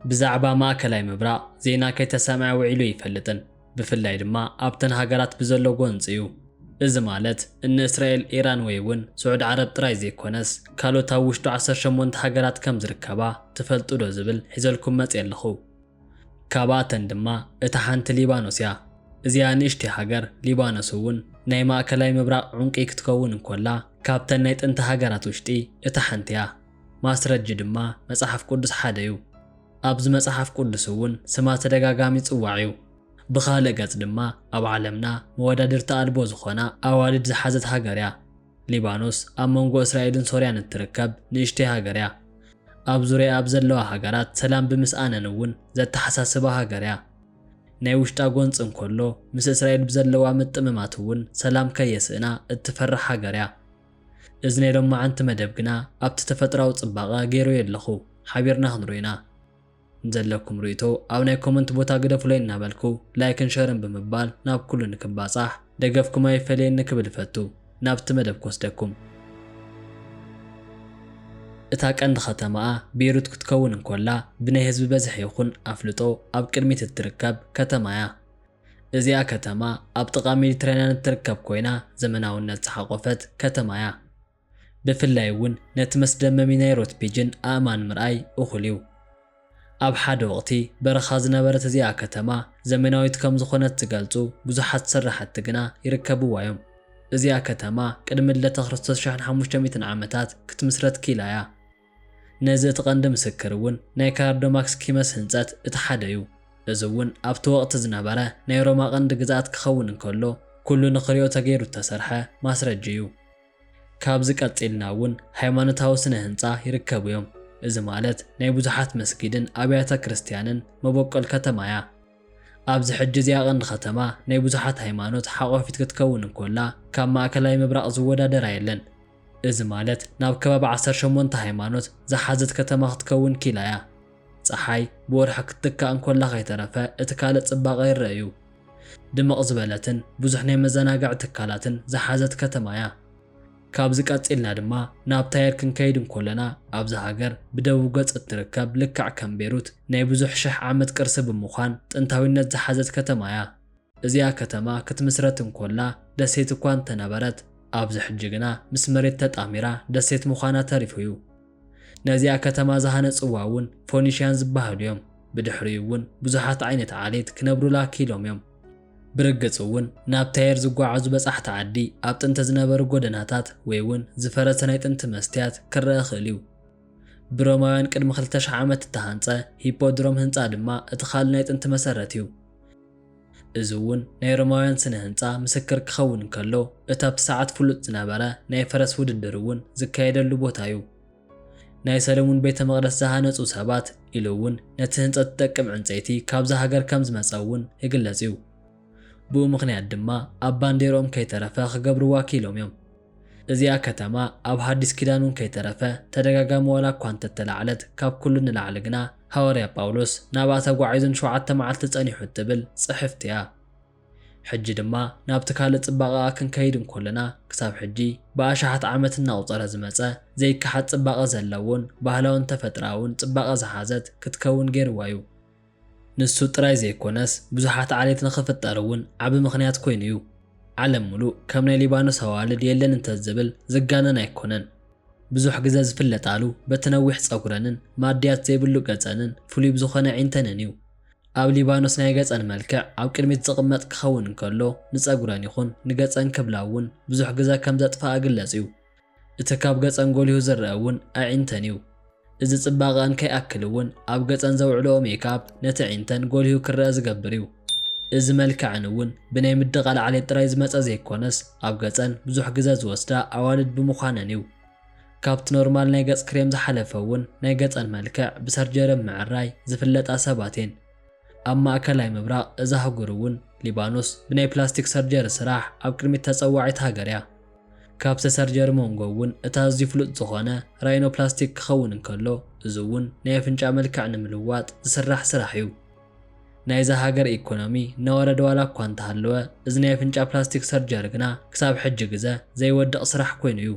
ብዛዕባ ማእከላይ ምብራቕ ዜና ከይተሰምዐ ውዒሉ ኣይፈልጥን። ብፍላይ ድማ ኣብተን ሃገራት ብዘሎ ጎንጺ እዩ። እዚ ማለት እኒ እስራኤል፣ ኢራን ወይ እውን ስዑድ ዓረብ ጥራይ ዘይኮነስ ካልኦት ኣብ ውሽጡ ዓሰርተ ሸሞንተ ሃገራት ከም ዝርከባ ትፈልጡ ዶ ዝብል ሒዘልኩም መጽየ ኣለኹ። ካብኣተን ድማ እታ ሓንቲ ሊባኖስ እያ። እዚኣ ንእሽቲ ሃገር ሊባኖስ እውን ናይ ማእከላይ ምብራቕ ዑንቂ ክትከውን እንኮላ ካብተን ናይ ጥንቲ ሃገራት ውሽጢ እታ ሓንቲ እያ። ማስረጂ ድማ መጽሓፍ ቅዱስ ሓደ እዩ። ኣብዚ መጽሓፍ ቅዱስ እውን ስማ ተደጋጋሚ ይጽዋዕ እዩ። ብኻልእ ገጽ ድማ ኣብ ዓለምና መወዳድርቲ ኣልቦ ዝኾና ኣዋልድ ዝሓዘት ሃገር እያ። ሊባኖስ ኣብ መንጎ እስራኤልን ሶርያን እትርከብ ንእሽተይ ሃገር እያ። ኣብ ዙርያ ኣብ ዘለዋ ሃገራት ሰላም ብምስኣነን እውን ዘተሓሳስባ ሃገር እያ። ናይ ውሽጣ ጎንፂ እንከሎ ምስ እስራኤል ብዘለዋ ምጥምማት እውን ሰላም ከየስእና እትፈርሕ ሃገር እያ። እዚ ናይ ሎማዓንቲ መደብ ግና ኣብቲ ተፈጥራዊ ጽባቐ ገይረዮ ኣለኹ። ሓቢርና ክንሪኦ ኢና። ንዘለኩም ርእይቶ ኣብ ናይ ኮመንት ቦታ ግደፉለይ እናበልኩ ላይክን ሸርን ብምባል ናብ ኩሉ ንክባጻሕ ደገፍኩም ኣይፈለየኒ ክብል እፈቱ። ናብቲ መደብ ክወስደኩም። እታ ቀንዲ ከተማኣ ቤይሩት ክትከውን እንኮላ ብናይ ህዝቢ በዝሒ ይኹን ኣፍልጦ ኣብ ቅድሚት እትርከብ ከተማ እያ። እዚኣ ከተማ ኣብ ጥቓ ሜዲትራንያን እትርከብ ኮይና ዘመናውነት ዝሓቖፈት ከተማ እያ። ብፍላይ እውን ነቲ መስደመሚ ናይ ሮት ፒጅን ኣእማን ምርኣይ እኹል እዩ። ኣብ ሓደ ወቕቲ በረኻ ዝነበረት እዚኣ ከተማ ዘመናዊት ከም ዝኾነት ዝገልጹ ብዙሓት ሰራሕቲ ግና ይርከብዋ እዮም። እዚኣ ከተማ ቅድሚ ልደተ ክርስቶስ ሽሕን ሓሙሽተ ሚእትን ዓመታት ክትምስረት ክኢላ እያ። ነዚ እቲ ቀንዲ ምስክር እውን ናይ ካርዶማክስ ኪመስ ህንጸት እቲ ሓደ እዩ። እዚ እውን ኣብቲ ወቕቲ ዝነበረ ናይ ሮማ ቀንዲ ግዝኣት ክኸውን እንከሎ ኩሉ ንኽሪኦ ተገይሩ እተሰርሐ ማስረጂ እዩ። ካብዚ ቀጺልና እውን ሃይማኖታዊ ስነ ህንጻ ይርከቡ እዮም። እዚ ማለት ናይ ብዙሓት መስጊድን ኣብያተ ክርስቲያንን መበቆል ከተማ እያ። ኣብዚ ሕጂ እዚኣ ቀንዲ ከተማ ናይ ብዙሓት ሃይማኖት ሓቆፊት ክትከውን እንኮላ ካብ ማእከላይ ምብራቕ ዝወዳደራ የለን። እዚ ማለት ናብ ከባቢ ዓሰርተ ሸሞንተ ሃይማኖት ዝሓዘት ከተማ ክትከውን ኪላ እያ። ጸሓይ ብወርሒ ክትትካእ እንኮላ ከይተረፈ እቲ ካልእ ጽባቐ ይረአ እዩ። ድምቕ ዝበለትን ብዙሕ ናይ መዘናግዒ ትካላትን ዝሓዘት ከተማ እያ። ካብዚ ቀጺልና ድማ ናብ ታየር ክንከይድ እንኮለና ኣብዛ ሃገር ብደቡብ ገጽ እትርከብ ልክዕ ከም ቤሩት ናይ ብዙሕ ሽሕ ዓመት ቅርሲ ብምዃን ጥንታዊነት ዝሓዘት ከተማ እያ። እዚኣ ከተማ ክትምስረት እንኮላ ደሴት እኳ እንተነበረት ኣብዚ ሕጂ ግና ምስ መሬት ተጣሚራ ደሴት ምዃና ተሪፉ እዩ። ነዚኣ ከተማ ዝሃነጽዋ እውን ፎኒሽያን ዝበሃሉ እዮም። ብድሕሪኡ እውን ብዙሓት ዓይነት ዓሌት ክነብሩላ ክኢሎም እዮም። ብርግጽ እውን ናብ ታየር ዝጓዓዙ በጻሕቲ ዓዲ ኣብ ጥንቲ ዝነበሩ ጎደናታት ወይ እውን ዝፈረሰ ናይ ጥንቲ መስትያት ክረአ ይኽእል እዩ። ብሮማውያን ቅድሚ ክልተ ሽሕ ዓመት እተሃንጸ ሂፖድሮም ህንጻ ድማ እቲ ካልእ ናይ ጥንቲ መሰረት እዩ። እዚ እውን ናይ ሮማውያን ስነ ህንጻ ምስክር ክኸውን እንከሎ እቲ ኣብቲ ሰዓት ፍሉጥ ዝነበረ ናይ ፈረስ ውድድር እውን ዝካየደሉ ቦታ እዩ። ናይ ሰለሙን ቤተ መቕደስ ዝሃነጹ ሰባት ኢሉ እውን ነቲ ህንጸት ዝጠቅም ዕንጸይቲ ካብዛ ሃገር ከም ዝመጸ እውን ይግለጽ እዩ። ብኡ ምኽንያት ድማ ኣብ ባንዴርኦም ከይተረፈ ክገብርዋ ክኢሎም እዮም። እዚኣ ከተማ ኣብ ሓዲስ ኪዳን እውን ከይተረፈ ተደጋጋሚ ዋላ እኳ እንተተላዕለት ካብ ኩሉ ንላዕሊ ግና ሃዋርያ ጳውሎስ ናብኣ ተጓዒዙ ንሸውዓተ መዓልቲ ጸኒሑ እትብል ጽሕፍቲ እያ። ሕጂ ድማ ናብቲ ካልእ ጽባቐኣ ክንከይድ እንኮለና ክሳብ ሕጂ ብኣሽሓት ዓመት እናቑጸረ ዝመጸ ዘይከሓድ ጽባቐ ዘለዎን ባህላውን ተፈጥራውን ጽባቐ ዝሓዘት ክትከውን ገይርዋ እዩ። ንሱ ጥራይ ዘይኮነስ ብዙሓት ዓሌት ንኽፍጠር እውን ዓቢ ምኽንያት ኮይኑ እዩ። ዓለም ሙሉእ ከም ናይ ሊባኖስ ኣዋልድ የለን እንተዝብል ዝጋነን ኣይኮነን። ብዙሕ ግዘ ዝፍለጣሉ በቲ ነዊሕ ጸጉረንን ማድያት ዘይብሉ ገጸንን ፍሉይ ብዝኾነ ዒንተንን እዩ። ኣብ ሊባኖስ ናይ ገጸን መልክዕ ኣብ ቅድሚት ዝቕመጥ ክኸውን እንከሎ ንጸጉረን ይኹን ንገጸን ክብላ እውን ብዙሕ ግዘ ከም ዘጥፍኣ ግለጽ እዩ። እቲ ካብ ገጸን ጎሊሁ ዝረአ እውን ኣዒንተን እዩ። እዚ ጽባቐኣን ከይኣክል እውን ኣብ ገጸን ዘውዕልኦ ሜክኣፕ ነቲ ዒንተን ጎሊሁ ክረአ ዝገብር እዩ። እዚ መልክዐን እውን ብናይ ምድቓል ዓሌት ጥራይ ዝመጸ ዘይኮነስ ኣብ ገጸን ብዙሕ ግዘ ዝወስዳ ኣዋልድ ብምዃነን እዩ። ካብቲ ኖርማል ናይ ገጽ ክሬም ዝሓለፈ እውን ናይ ገጸን መልክዕ ብሰርጀሪ ምዕራይ ዝፍለጣ ሰባት እየን። ኣብ ማእከላይ ምብራቕ እዛ ኣህጉር እውን ሊባኖስ ብናይ ፕላስቲክ ሰርጀሪ ስራሕ ኣብ ቅድሚት ተጸዋዒት ሃገር እያ። ካብቲ ሰርጀሪ መንጎ እውን እቲ ኣዝዩ ፍሉጥ ዝኾነ ራይኖፕላስቲክ ክኸውን እንከሎ እዚ እውን ናይ ኣፍንጫ መልክዕ ንምልዋጥ ዝስራሕ ስራሕ እዩ። ናይዛ ሃገር ኢኮኖሚ እናወረደ ዋላ እኳ እንተሃለወ እዚ ናይ ኣፍንጫ ፕላስቲክ ሰርጀሪ ግና ክሳብ ሕጂ ግዘ ዘይወድቕ ስራሕ ኮይኑ እዩ።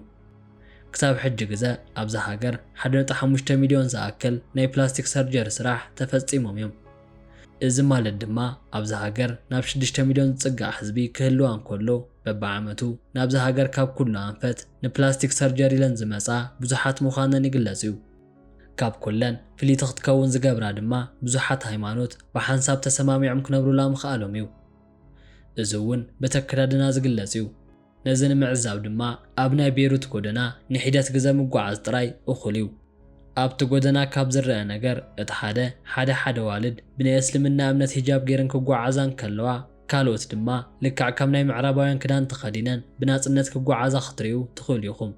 ክሳብ ሕጂ ግዘ ኣብዛ ሃገር ሓደ ነጥቢ ሓሙሽተ ሚልዮን ዝኣክል ናይ ፕላስቲክ ሰርጀሪ ስራሕ ተፈፂሞም እዮም። እዚ ማለት ድማ ኣብዛ ሃገር ናብ ሽዱሽተ ሚልዮን ዝፅጋዕ ህዝቢ ክህልዋ እንከሎ፣ በብዓመቱ ናብዛ ሃገር ካብ ኩሉ ኣንፈት ንፕላስቲክ ሰርጀሪ ኢለን ዝመፃ ብዙሓት ምዃነን ይግለፅ እዩ። ካብ ኩለን ፍልይቲ ክትከውን ዝገብራ ድማ ብዙሓት ሃይማኖት ብሓንሳብ ተሰማሚዖም ክነብሩላ ምኽኣሎም እዩ። እዚ እውን በቲ ኣከዳድና ዝግለፅ እዩ። ነዚ ንምዕዛብ ድማ ኣብ ናይ ቤይሩት ጎደና ንሒደት ግዘ ምጓዓዝ ጥራይ እኹል እዩ። ኣብቲ ጎደና ካብ ዝረአ ነገር እቲ ሓደ፣ ሓደ ሓደ ኣዋልድ ብናይ እስልምና እምነት ሂጃብ ገይረን ክጓዓዛ እንከለዋ፣ ካልኦት ድማ ልክዕ ከም ናይ ምዕራባውያን ክዳን ተኸዲነን ብናጽነት ክጓዓዛ ክትርእዩ ትኽእሉ ኢኹም።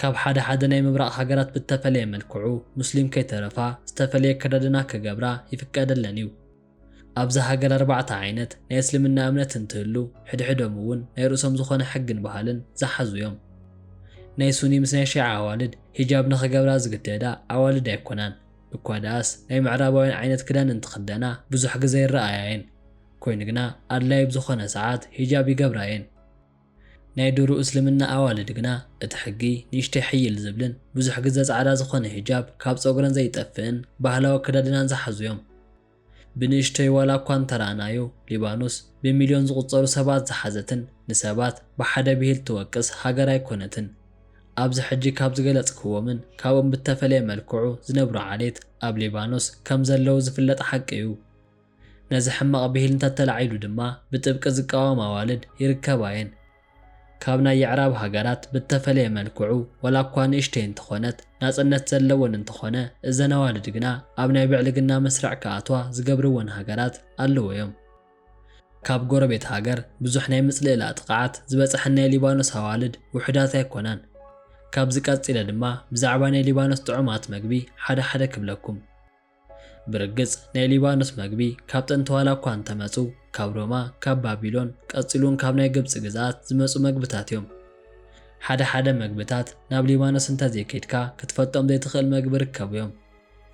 ካብ ሓደ ሓደ ናይ ምብራቕ ሃገራት ብተፈለየ መልክዑ፣ ሙስሊም ከይተረፋ ዝተፈለየ ኣከዳድና ክገብራ ይፍቀደለን እዩ። ኣብዛ ሃገር ኣርባዕተ ዓይነት ናይ እስልምና እምነት እንትህሉ፣ ሕድሕዶም እውን ናይ ርእሶም ዝኾነ ሕግን ባህልን ዝሓዙ እዮም። ናይ ሱኒ ምስ ናይ ሺዓ ኣዋልድ ሂጃብ ንኽገብራ ዝግደዳ ኣዋልድ ኣይኮናን። እኳ ደኣስ ናይ ምዕራባውያን ዓይነት ክዳን እንትኽደና ብዙሕ ግዘ ይረኣያ እየን። ኮይኑ ግና ኣድላይ ብዝኾነ ሰዓት ሂጃብ ይገብራ እየን። ናይ ድሩ እስልምና ኣዋልድ ግና እቲ ሕጊ ንእሽተይ ሕይል ዝብልን ብዙሕ ግዘ ጻዕዳ ዝኾነ ሂጃብ ካብ ጸጉረን ዘይጠፍእን ባህላዊ ኣከዳድናን ዝሓዙ እዮም። ብንእሽተይ ዋላ እኳ እንተረኣናዮ፣ ሊባኖስ ብሚልዮን ዝቑጸሩ ሰባት ዝሓዘትን ንሰባት ብሓደ ብሂል ትወቅስ ሃገር ኣይኮነትን። ኣብዚ ሕጂ ካብ ዝገለጽክዎምን ካብኦም ብተፈለየ መልክዑ ዝነብሩ ዓሌት ኣብ ሊባኖስ ከም ዘለዉ ዝፍለጥ ሓቂ እዩ። ነዚ ሕማቕ ብሂል እንተተላዒሉ ድማ ብጥብቂ ዝቃወማ ኣዋልድ ይርከባ እየን። ካብ ናይ የዕራብ ሃገራት ብተፈለየ መልክዑ፣ ዋላ እኳ ንእሽተይ እንተኾነት፣ ናጽነት ዘለወን እንተኾነ፣ እዘን ኣዋልድ ግና ኣብ ናይ ብዕልግና መስርዕ ክኣትዋ ዝገብርወን ሃገራት ኣለዎ እዮም። ካብ ጎረቤት ሃገር ብዙሕ ናይ ምጽልእላ ጥቕዓት ዝበጽሐን ናይ ሊባኖስ ኣዋልድ ውሑዳት ኣይኮናን። ካብዚ ቀጺለ ድማ ብዛዕባ ናይ ሊባኖስ ጥዑማት መግቢ ሓደ ሓደ ክብለኩም። ብርግጽ ናይ ሊባኖስ መግቢ ካብ ጥንቲ ዋላ እኳ እንተመጹ፣ ካብ ሮማ፣ ካብ ባቢሎን፣ ቀጺሉ እውን ካብ ናይ ግብጺ ግዝኣት ዝመጹ መግብታት እዮም። ሓደ ሓደ መግብታት ናብ ሊባኖስ እንተዘይከድካ ክትፈልጦም ዘይትኽእል መግቢ ይርከቡ እዮም።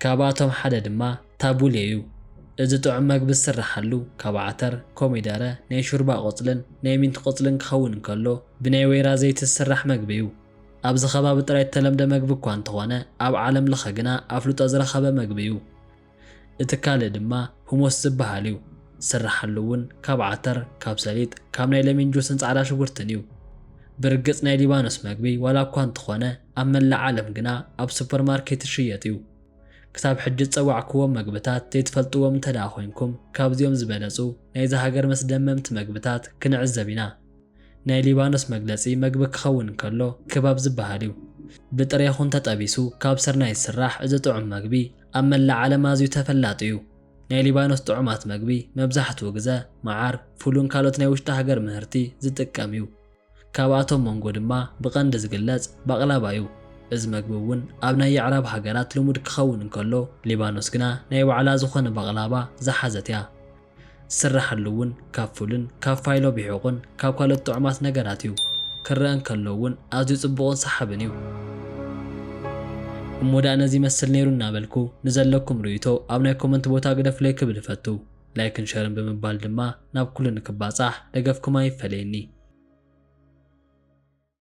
ካብኣቶም ሓደ ድማ ታቡሌ እዩ። እዚ ጥዑም መግቢ ዝስርሓሉ ካብ ዓተር፣ ኮሚደረ፣ ናይ ሹርባ ቆጽልን ናይ ሚንት ቆጽልን ክኸውን እንከሎ፣ ብናይ ወይራ ዘይቲ ዝስራሕ መግቢ እዩ። ኣብዚ ከባቢ ጥራይ እተለምደ መግቢ እኳ እንተኾነ፣ ኣብ ዓለም ለኸ ግና ኣፍልጦ ዝረኸበ መግቢ እዩ። እቲ ካልእ ድማ ሁሞስ ዝበሃል እዩ። ዝስርሓሉ እውን ካብ ዓተር፣ ካብ ሰሊጥ፣ ካብ ናይ ለሚን ጁስን ጻዕዳ ሽጉርትን እዩ። ብርግጽ ናይ ሊባኖስ መግቢ ዋላ እኳ እንተኾነ፣ ኣብ መላእ ዓለም ግና ኣብ ሱፐርማርኬት ይሽየጥ እዩ። ክሳብ ሕጂ ዝጸዋዕክዎም መግብታት ዘይትፈልጥዎም እንተ ደኣ ኮይንኩም፣ ካብዚኦም ዝበለጹ ናይዛ ሃገር መስደመምቲ መግብታት ክንዕዘብ ኢና። ናይ ሊባኖስ መግለጺ መግቢ ክኸውን እንከሎ ክባብ ዝበሃል እዩ። ብጥረ ይኹን ተጠቢሱ ካብ ስርናይ ዝስራሕ እዚ ጥዑም መግቢ ኣብ መላእ ዓለም ኣዝዩ ተፈላጢ እዩ። ናይ ሊባኖስ ጥዑማት መግቢ መብዛሕትኡ ግዘ መዓር፣ ፉልን ካልኦት ናይ ውሽጢ ሃገር ምህርቲ ዝጥቀም እዩ። ካብኣቶም መንጎ ድማ ብቐንዲ ዝግለጽ ባቕላባ እዩ። እዚ መግቢ እውን ኣብ ናይ የዕራብ ሃገራት ልሙድ ክኸውን እንከሎ፣ ሊባኖስ ግና ናይ ባዕላ ዝኾነ ባቕላባ ዝሓዘት እያ። ዝስርሓሉ እውን ካብ ፉልን ካብ ፋይሎ ቢሑቕን ካብ ካልኦት ጥዑማት ነገራት እዩ። ክረአ እንከሎ እውን ኣዝዩ ጽቡቕን ሰሓብን እዩ። እሞ ደኣ ነዚ ይመስል ነይሩ እናበልኩ፣ ንዘለኩም ርእይቶ ኣብ ናይ ኮመንት ቦታ ግደፉለይ ክብል እፈቱ። ላይክን ሸርን ብምባል ድማ ናብ ኩሉ ንክባጻሕ ደገፍኩም ኣይፈለየኒ።